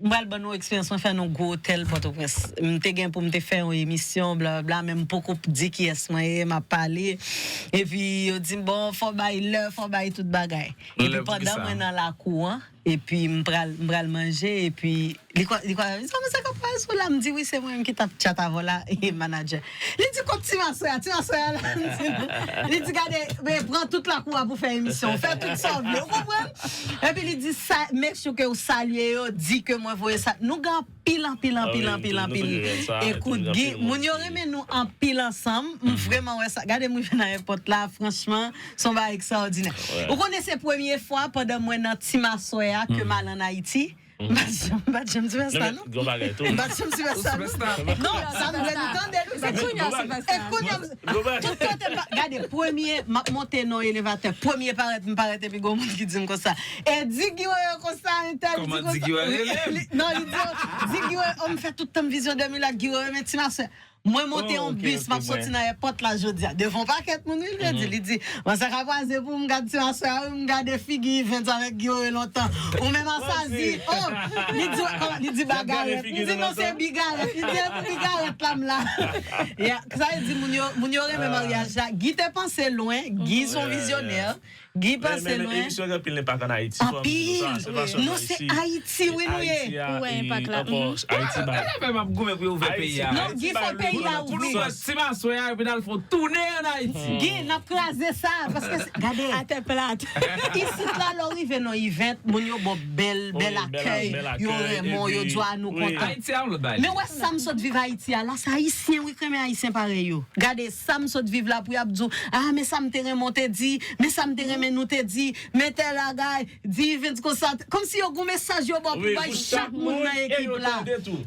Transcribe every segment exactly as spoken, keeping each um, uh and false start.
m pral ban nou eksperyans mwen fè nan gwo otèl Pòtoprens. M te gen pou m te fè yon emisyon, blablabla, men m poko di kiyès mwen ye, m ap pale. Epi yo di m, bon, fò w bay lè, fò w bay tout bagay. Epi pandan mwen nan lakou an, epi m pral, m pral manje, epi li kwa, li kwa, li di, "Kòman sa k ap pase la?" M di, "Wi, se mwen menm ki t ap chat avè w la, e manadjè." Li di, "Kot ti maswè a? Ti maswè a la?" M di, "Non." Li di, "Gade, men pran tout lakou a pou fè emisyon. Fè tout sa w vle." Ou konprann? Epi li di, "Sa, make sure ke w salye yo, di ke mwen voye sa." Nou gen anpil, anpil, anpil, anpil, anpil. Ekout, Guy, moun yo renmen nou anpil ansanm. M vrèman wè sa. Gade m rive nan èpòt la, franchman, se yon bagay ekstraòdinè. Ou konnen se premye fwa pandan mwen nan Ti Maswè a ke m al ann Ayiti. M pa t janm, m pa t janm sipèsta, non. M pa t janm sipèsta, non. Non, sa m vle nou tande, nou se kounye a sipèsta. E kounye a, tout kote m pa, gade, premye, m ap monte nan elevatè, premye parèt, m parèt, epi gon moun ki di m konsa, "E di Guy Wewe konsa, entèl, di konsa." Li, non, li di, "Di Guy Wewe, oh, m fè tout tan m vizyon dèmi la, Guy Wewe, men Ti Maswè." Mwen monte yon bis, m ap soti nan èpòt la jodi a. Devan yon pakèt moun, wi, li di, li di, "Mwen sa ka kwaze pou m gad Ti Maswè a, wi, m gade figi Evens avèk Guy Wewe lontan." Ou menm Asazi, oh, li di, kòman, li di bagarèt. Li di, "Non, se bigarèt." Li di, "E pou bigarèt la m la." Ya, sa vle di, moun yo, moun yo renmen maryaj la. Guy te panse lwen, Guy se yon vizyonè. Guy panse lwen. Emisyon gen anpil enpak ann Ayiti. Anpil. Nou se Ayiti, wi, nou ye. Ou wè enpak la. Ayiti ba. Gade fè m ap goumen pou yo ouvè peyi a. Non, Guy fò peyi a ouvri. Pou nou pran Ti Maswè a epi n al fè yon tounen ann Ayiti. Guy, n ap kraze sa, paske, gade. Atè plat. Isit la, lè w rive nan event, moun yo ba w bèl, bèl akèy, yo renmen w, yo di w, "A, nou kontan." Ayiti a yon lòt bagay. Men wè sa m sot viv Ayiti a la, se Ayisyen, wi, k renmen Ayisyen parèy yo. Gade sa m sot viv la pou y ap di w, "A, men sa m te renmen w te di, men sa m te renmen nou te di, men tèl bagay, di Evens konsa." Kòmsi yo gon mesaj yo ba w pou bay chak moun nan ekip la.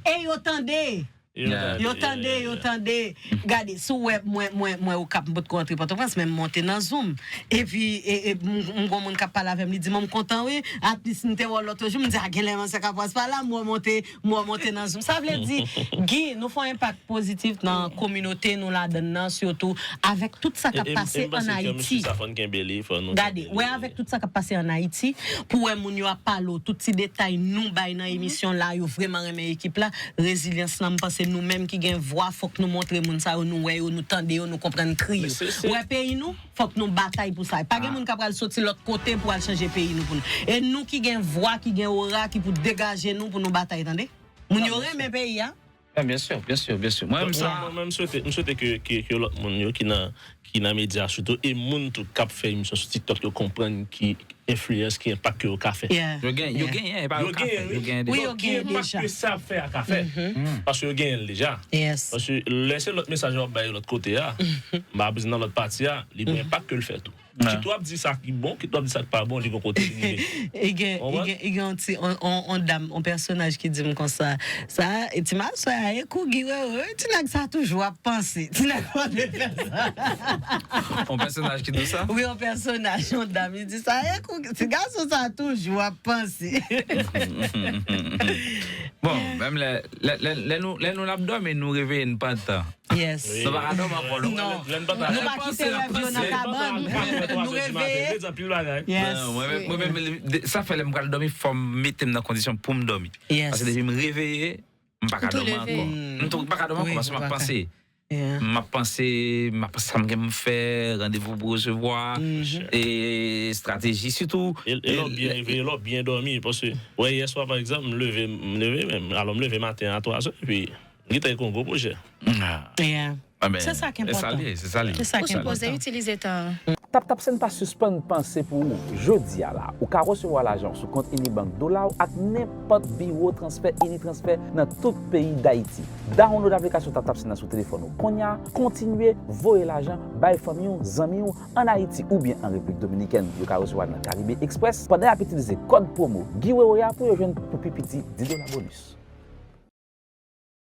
E yo tande. Yo tande, yo tande. Gade, si w wè mwen, mwen, mwen Okap, m potko antre Pòtoprens, men m monte nan Zoom. Epi, e, e, m, m gon moun k ap pale avè m, li di, "Mwen, m kontan, wi. At least, m te wè w lòt jou." M di, "A, genlè, mwen, sa k ap pase pa la, m wè w monte, m wè w monte nan Zoom." Sa vle di, Guy, nou fè yon enpak pozitif nan kominote nou ladan nan, sitou avèk tout sa k ap pase ann Ayiti. Gade, wè, avèk tout sa k ap pase ann Ayiti, pou wè moun yo ap pale w, tout ti detay nou bay nan emisyon la, yo vrèman renmen ekip la. Rezilyans lan, m panse nou menm ki gen vwa, fòk nou montre moun sa yo, nou wè yo, nou tande yo, nou konprann kri yo. Ou wè peyi nou, fòk nou batay pou sa. Pa gen moun k ap pral soti lòt kote pou al chanje peyi nou pou nou. E nou ki gen vwa, ki gen ora, ki pou degaje nou pou nou batay, tande? Moun yo renmen peyi a. Byen si, byen si, byen si. Mwen menm sa. Mwen, mwen, m swete, m swete ke, ke, ke lòt moun yo ki nan, ki nan medya sitou, e moun tou k ap fè emisyon sou TikTok yo konprann ki enfliyans, ki enpak ke yo ka fè. Yo gen, yo genyen, e pa yo ka fè, yo genyen deja. Wi, yo genyen deja. Ki enpak ke sa ap fè a ka fè? Paske yo genyen l deja. Paske lè se lòt mesaj yo ap bay lòt kote a, m pa bezwen nan lòt pati a, li gen enpak ke l fè tou. Kit w ap di sa ki bon, kit w ap di sa ki pa bon, li gon kote li rive. E gen, e gen, e gen yon ti, on, on, on dam, on pèsonaj ki di m konsa, sa, e ti maswè a, e kou Guy Wewe, wi, ti nèg sa toujou ap panse. Ti nèg pa vle fè sa. On pèsonaj ki di w sa? Wi, on pèsonaj, on dam, li di sa, e kou, ti gason sa toujou ap panse. Bon, menm lè, lè, lè, lè nou, lè nou n ap dòmi, nou reveye n pantan. Yes. Nou pa ka dòmi ankò, non. Non. Nou pa kite rèv yo nan kabann. Nou reveye. Yes. Non, mwen menm, mwen menm, sa fè lè m pral dòmi, fò m mete m nan kondisyon pou m dòmi. Yes. Paske depi m reveye, m pa ka dòmi ankò. M tou pa ka dòmi ankò paske m ap panse. M ap panse, m ap panse sa m gen pou m fè, randevou pou resevwa, e estrateji sitou. E, e lè w byen reveye, lè w byen dòmi, paske, wè, yè swa, pa egzanp, m leve, m leve menm, alò m leve maten a twa zè, epi m gentan gen yon gwo pwojè. Se sa ki enpòtan. Se sa l ye, se sa l ye. Se sa ki enpòtan. Ou sipoze itilize tan an. Tap Tap Send pa sispann panse pou ou. Jodi a la, ou ka resevwa lajan w sou kont Inibank dola w ak nenpòt biwo transfè Initransfè nan tout peyi Dayiti. Download aplikasyon Tap Tap Send nan sou telefòn ou konnya. Kontinye voye lajan bay fanmi w, zanmi w ann Ayiti oubyen an Repiblik Dominikèn. Yo ka resevwa nan Caribe Express pandan y ap itilize kòd pwomo Guy Wewe a pou yo jwenn pou pi piti dis dola bonis.